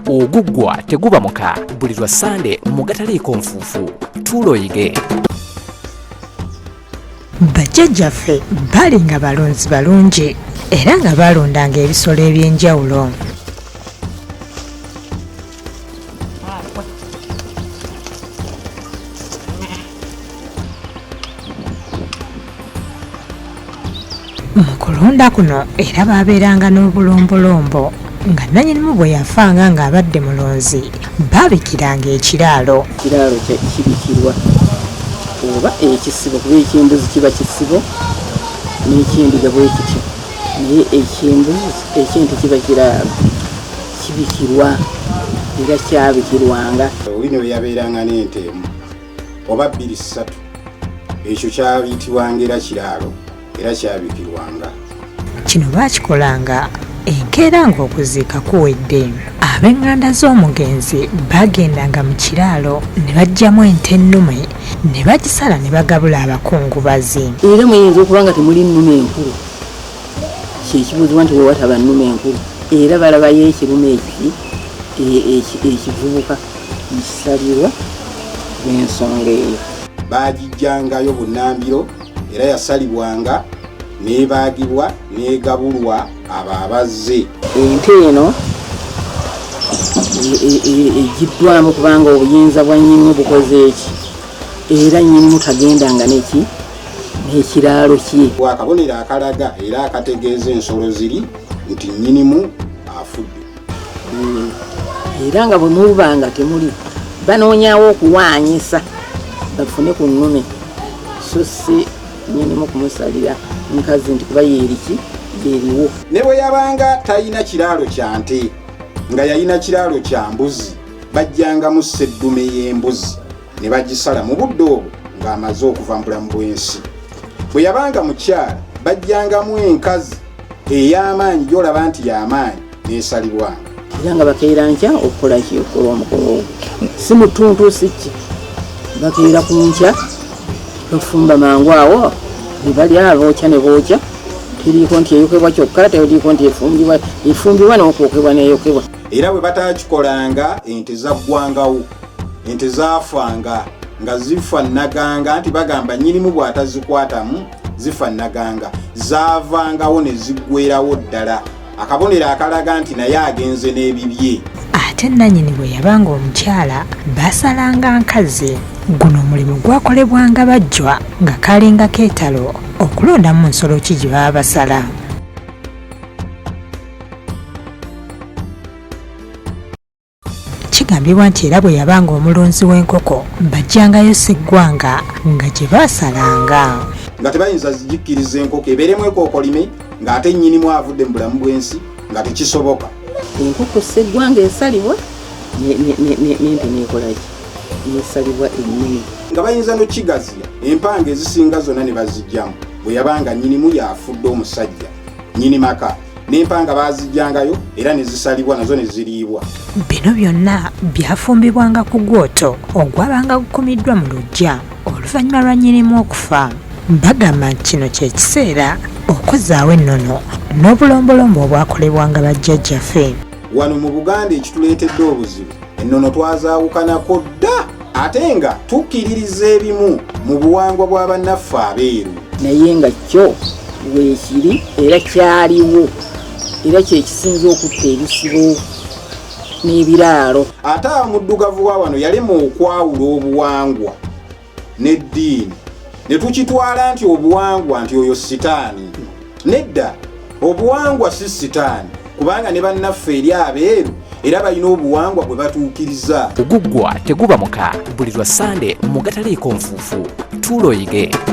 Oguggwa teguba muka buli lwa Ssande mu Gataliiko Nfuufu. Tuula oyige. Bajjajjaffe baali nga balunzi balungi era nga baalundanga ebisolo eby'enjawulo. Mu kulunda kuno era baabeeranga n'obulombolombo nga nnanyinimu bwe yafanga ng'abadde mulunzi baabikiranga ekiraalo. Ekiraalo kibikirwa oba ekisibo kuba ekyembuzi kiba kisibo n'ekyendiga bwe kityo, naye ekyembuzi ekyente kiba kiraalo kibikirwa era kyabikirwanga. Oli ne bwe yabeeranga n'ente emu oba bbiri ssatu, ekyo kyayitibwanga era kiraalo era kyabikirwanga. Kino baakikolanga enkeera ng'okuziika kuwedde. Ab'eŋŋanda z'omugenzi baagendanga mu kiraalo ne baggyamu ente ennume ne bagisala ne bagabula abakungubazi. Era muyinza okuba nga temuli nnume enkulu, kyekibuuzibwa nti wewataba nnume enkulu era balabayo ekirume ekivubuka nekisalirwa lw'ensonga eyo. Baagijjangayo bunnambiro era yasalibwanga n'ebaagibwa n'egabulwa abo abazze. Ente eno egiddwamu kubanga obuyinza bwa nnyinimu bukoze eki, era nnyinimu tagendanga neki n'ekiraalo kye. Akabonero akalaga era akategeeza ensolo ziri nti nnyinimu afudde. Era nga bwe muba nga temuli banoonyawo okuwaanyisa bafune ku nnume, so si nnyinimu kumusalira nkazi nti kuba yeeriki yeeriwo. Ne bwe yabanga talina kiraalo kya nte nga yalina kiraalo kya mbuzi, bajjangamu sseddume y'embuzi ne bagisala mu budde obwo ng'amaze okuva mu bulamu bw'ensi. Bwe yabanga mukyala bajjangamu enkazi ey'amaanyi gy'olaba nti y'amaanyi n'esalibwanga. Era nga bakeera nkya okukola ki? Okukola omukolo ogwo, si mu ttuntu si ki, bakeera ku nkya bafumba mangu awo ne balya, bookya ne bookya. Teriiko nti eyokebwa kyokka, teriiko nti efumbibwa, efumbibwa n'okwokebwa n'eyokebwa. Era bwe bataakikolanga ente zaggwangawo, ente zaafanga nga zifa nnaganga, nti bagamba nnyinimu bw'atazikwatamu zifa nnaganga, zaavangawo ne ziggwerawo ddala. Akabonero akalaga nti naye agenze n'ebibye. Ate nnannyini bwe yabanga omukyala baasalanga nkazi. Guno omulimu gwakolebwanga bajjwa nga kalinga keetalo okulondamu nsolo ki gye baba basala. Kigambibwa nti era bwe yabanga omulunzi w'enkoko bajjangayo sseggwanga nga gye baasalanga. Nga tebayinza zigikkiriza enkoko ebeeremu ekookolime ng'ate nnyinimu avudde mu bulamu bw'ensi, nga tekisoboka. Enkoko sseggwanga esalibwa n'ente n'ekola ki? N'esalibwa ennene. Nga bayinza n'okigaziya empanga ezisinga zonna ne bazigyamu bwe yabanga nnyinimu y'afudde omusajja nnyini maka, n'empanga baazigyangayo era ne zisalibwa nazo ne ziriibwa. Bino byonna byafumbibwanga ku gwoto ogwabanga gukumiddwa mu luggya oluvannyuma lwa nnyinimu okufa. Bagamba nti kino kye kiseera okuzzaawo ennono n'obulombolombo obwakolebwanga bajjajjaffe. Wano mu Buganda ekituleetedde obuzibu, ennono twazaawukanako dda ate nga tukkiririza ebimu mu buwangwa bwa bannaffe abeeru. Naye nga kyo weekiri era kyaliwo era kye kisinze okutta ebisibo n'ebiraalo. Ate omuddugavu wa wano yalema okwawula obuwangwa n'eddiini ne tukitwala nti obuwangwa nti oyo sitaani. Nedda, obuwangwa si sitaani, kubanga ne bannaffe eri abeeru era balina obuwangwa bwe batuukiriza. Oguggwa teguba muka buli lwa Ssande mu Gataliiko Nfuufu. Tuula oyige.